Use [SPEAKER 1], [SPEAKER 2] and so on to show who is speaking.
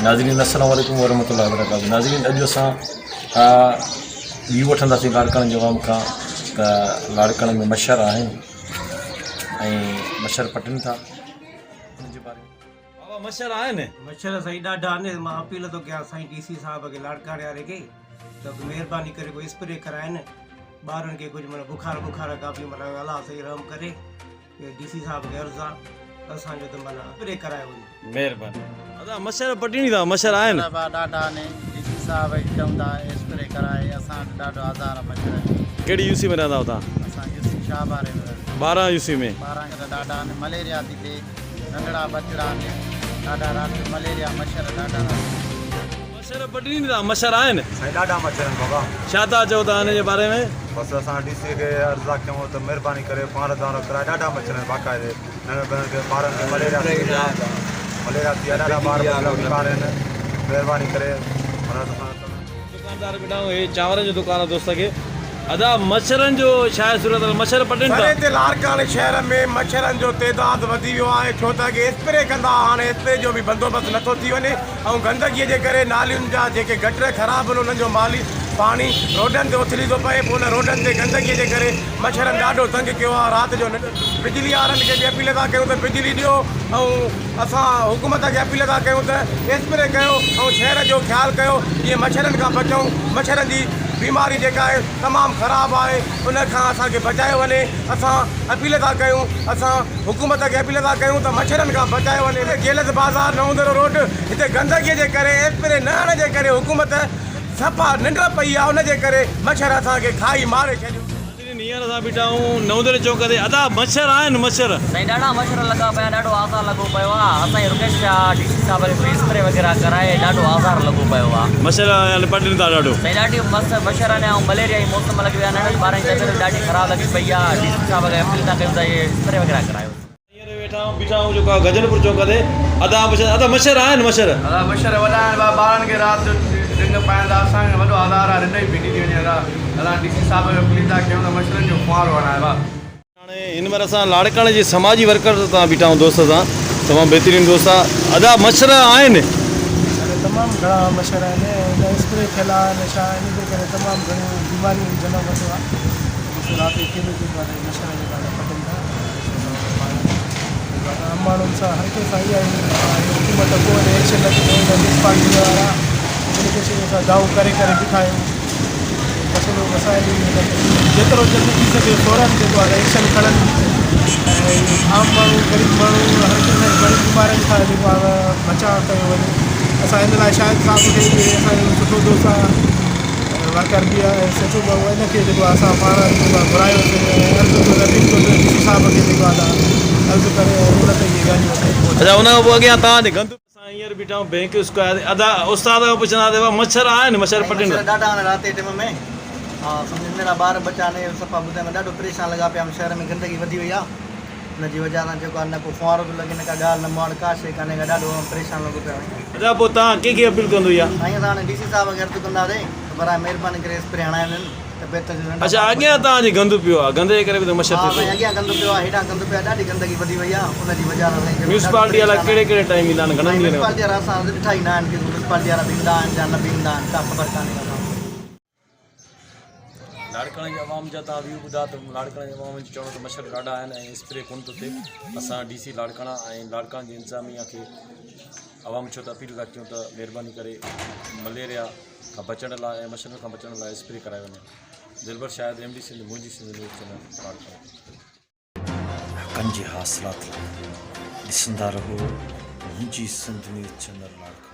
[SPEAKER 1] ناظرين السلام عليڪم ورحمة الله وبرڪاته ناظرين اڄ اسان ويو وٺنداسين لاڙڪاڻي جي عوام کان ته لاڙڪاڻي ۾ مڇر آهن ۽ مڇر پٽن ٿا ان جي باري ۾ بابا مڇر آهن؟
[SPEAKER 2] مڇر سائين ڏاڍا آهن مان اپيل ٿو ڪيان سائين ڊي سي صاحب کي لاڙڪاڻي واري کي ته مهرباني ڪري ڪو اسپري ڪرائن ٻارن کي ڪجهه معنيٰ بخار بخار کان به معنيٰ الله سائين رحم ڪري ڊي سي صاحب کي عرض آ ته اسان جو ته معنيٰ اسپري ڪرايو وڃي.
[SPEAKER 1] مهرباني ادا مڇر پٽين ٿا مڇر آهن.
[SPEAKER 3] مڇر با ڏاڍا آهن ڊي سي صاحب کي چئون ٿا اسپري ڪرائي اسان وٽ ڏاڍو آزار آ مڇرن جو.
[SPEAKER 1] ڪهڙي يو سي ۾ رهندا آهيو توهان.
[SPEAKER 3] اسان يو سي شاهه باري ۾ رهندا.
[SPEAKER 1] 12 يو سي ۾.
[SPEAKER 3] 12 مڇر ڏاڍا آهن مليريا ٿي ٿئي ننڍڙا ٻچڙا آهن ڏاڍا رات جو مليريا مڇر ڏاڍا رات جو.
[SPEAKER 1] مڇر پٽين ٿا مڇر آهن.
[SPEAKER 4] سائين ڏاڍا مڇر آهن بابا.
[SPEAKER 1] ڇا ٿا چئو تان ان جي باري ۾.
[SPEAKER 4] بس اسان ڊي سي کي عرض ٿا ڪيون ته مھرباني ڪري پاڻ دارو ڪرائي ڏاڍا مڇر آهن باقاعدي ننڍن ٻارن کي ٻارن کي مليريا ٿي وئي آهي مليريا ٿي آهي ڏاڍا ٻار ٻچڙا بيمار آهن مھرباني ڪري مدد اسان
[SPEAKER 1] دڪاندار بيٺا آهيون هي چانورن جو دڪان آهي دوست کي ادا مڇرن جو ڇا آهي صورت حال مڇر پٽين ٿا.
[SPEAKER 5] سر هتي لاڙڪاڻي شهر ۾ مڇرن جو تعداد وڌي ويو آهي ڇو ته اڳي اسپري ڪندا هئا هاڻي اسپري جو به بندوبست نٿو ٿي وڃي ۽ گندگي جي ڪري نالين جا جيڪي گٽر خراب آهن انهن جو مالي پاڻي روڊن تي اٿلي ٿو پئي پوء ان روڊن تي گندگي جي ڪري مڇرن ڏاڍو تنگ ڪيو آهي رات جو ننڊ بجلي وارن کي به اپيل ٿا ڪيون ته بجلي ڏيو ۽ اسان حڪومت کي اپيل ٿا ڪيون ته اسپري ڪيو ۽ شهر جو خيال ڪيو جيئن مڇرن کان بچون مڇرن جي بيماري جيڪا آهي تمام خراب آهي ان کان اسان کي بچايو وڃي اسان اپيل ٿا ڪيون اسان حڪومت کي اپيل ٿا ڪيون ته مڇرن کان بچايو وڃي جيلس بازار نئون ديرو روڊ هتي گندگي جي ڪري اسپري نه هڻڻ جي ڪري حڪومت صفا ننڊ پئي آهي ان جي ڪري مڇر اسان کي کائي ماري ڇڏيو.
[SPEAKER 1] ناظرين هينئر اسان بيٺا آهيون نئون ديري چوڪ تي ادا مڇر آهن مڇر.
[SPEAKER 6] سائين ڏاڍا مڇر لڳا پيا ڏاڍو آزار لڳو پيو آ اسان کي رڪويسٽ آ ڊي سي صاحب کي ڪوئي اسپري وغيره ڪرائي ڏاڍو آزار لڳو پيو آ.
[SPEAKER 1] مڇر يعني پٽين ٿا ڏاڍو.
[SPEAKER 6] سائين ڏاڍي مس مڇر آهن ۽ مليريا جي موسم لڳي وئي آ ننڍن ٻارن جي طبيعت به ڏاڍي خراب لڳي پئي آ ڊي سي صاحب کي اپيل ٿا ڪيون ته اهي اسپري وغيره ڪرايو.
[SPEAKER 1] هينئر ويٺا آهيون بيٺا آهيون جيڪو آهي گجن پور چوڪ تي ادا پڇن ادا مڇر آهن مڇر.
[SPEAKER 7] ادا مڇر وڏا آهن ڀا ٻارن کي رات جو ڏنگ پائن ٿا اسان کي وڏو آزار آهي رنڊ ئي ڦٽي ٿي وڃي ادا ادا ڊي سي صاحب کي اپيل ٿا ڪيون ته مڇرن جو ڦوهارو هڻائي ڀا.
[SPEAKER 1] هاڻي هن مهل اسان لاڙڪاڻي جي سماجي ورڪر تان بيٺا آهيون دوست سان تمام بهترين دوست آ ادا مڇر آهن.
[SPEAKER 8] سر تمام گهڻا مڇر آهن ۽ نه اسپري ٿيل آ نه ڇا ان جي ڪري تمام گهڻيون بيماريون به جنم ورتو آ ڏسو رات جو ڪيڏو جيڪو آ مڇر جيڪا آ پٽن ٿا جيڪو آ عام ماڻهن سان هر ڪنهن سان اها ئي حڪومت ڪو ايڪشن نٿي کڻي نه ميونسپالٽي وارا ان کي اسان دانهون ڪري ڪري بيٺا آهيون مسئلو مسائل ئي هن کي جيترو جلدي ٿي سگهي فورن جيڪو آهي ايڪشن کڻن ۽ عام ماڻهو غريب ماڻهو هر ڪنهن کي غريب بيمارين کان جيڪو آهي بچاء ڪيو وڃي اسان هن لاء شاهد صاحب کي به اسان جو سٺو دوست آهي ورڪر به آهي ايس ايڇ او به آهي ان کي جيڪو آهي اسان پاڻ جيڪو آهي گهرايوسي ۽ عرض ڪيو اپيل ڪيو ڊي سي صاحب کي جيڪو آهي عرض ڪري ۽ ان تي اهي ڳالهيون اسان جي پهچايون.
[SPEAKER 1] اچا ان کان پوء اڳيان توهان جي گند. اسان هينئر بيٺا آهيون بينڪ اسڪوائر تي ادا استاد کان پڇندا ته مڇر آهن مڇر
[SPEAKER 3] سائين
[SPEAKER 1] پٽين
[SPEAKER 3] مڇر ڏاڍا آهن رات جي ٽيم ۾ ها سمجهه ننڍڙا ٻار ٻچا آهن صفا ٻڌايان ڏاڍو پريشان لڳا پيا آهيون شهر ۾ گندگي وڌي وئي آهي ان جي وجه سان جيڪو آهي نه ڪو ڦوهارو ٿو لڳي نه ڪا ڳالهه نه مهاڙ ڪا شيء ڪانهي ڪا ڏاڍو پريشان لڳو پيو آهيان.
[SPEAKER 1] ادا پوء توهان ڪنهن کي اپيل ڪندو اها.
[SPEAKER 3] سائين اسان هاڻي ڊي سي صاحب کي عرض ڪنداسين ته براء مهرباني ڪري اسپري هڻائي وڃن ته بهتر ٿيندو ننڍا
[SPEAKER 1] اڇا
[SPEAKER 3] ٻار
[SPEAKER 1] اڳيان
[SPEAKER 3] ٻچا
[SPEAKER 1] توهان جي گند پيو آهي گند جي ڪري به ته مڇر
[SPEAKER 3] ها
[SPEAKER 1] ٿئي ٿو.
[SPEAKER 3] سائين اڳيان گند پيو آهي هيڏانهن گند پيو آهي ڏاڍي گندگي وڌي وئي آهي ان جي وجه سان سائين جيڪو ڏاڍو
[SPEAKER 1] ميونسپالٽي والا
[SPEAKER 3] پريشان
[SPEAKER 1] ڪهڙي
[SPEAKER 3] آهيون
[SPEAKER 1] ڪهڙي ٽائيم ايندا آهن گهڻن
[SPEAKER 3] سائين
[SPEAKER 1] ڏينهن
[SPEAKER 3] ميونسپالٽي وارا اسان ڏٺا ئي نه آهن ڪي ميونسپالٽي وارا به ايندا آهن يا نه به ايندا آهن ڪا خبر ڪانهي اسان کي.
[SPEAKER 1] لاڙڪاڻي جي عوام جا تان ويو ٻڌا ته لاڙڪاڻي جي عوام جو چوڻ ته مڇر ڏاڍا آهن ۽ اسپري ڪونه ٿو ٿئي اسان ڊي سي لاڙڪاڻا ۽ لاڙڪاڻي جي انتظاميا کي عوام ڇو ته اپيل ٿا ڪيون ته مهرباني ڪري مليريا کان بچڻ لاء ۽ مڇرن کان بچڻ لاء اسپري ڪرائي وڃي دلبر شاهد ايم ڊي سنڌ منهنجي سنڌ نيوز چينل لاڙڪاڻو. حقن جي حاصلات لاء ڏسندا رهو منهنجي سنڌ نيوز چينل لاڙڪاڻو.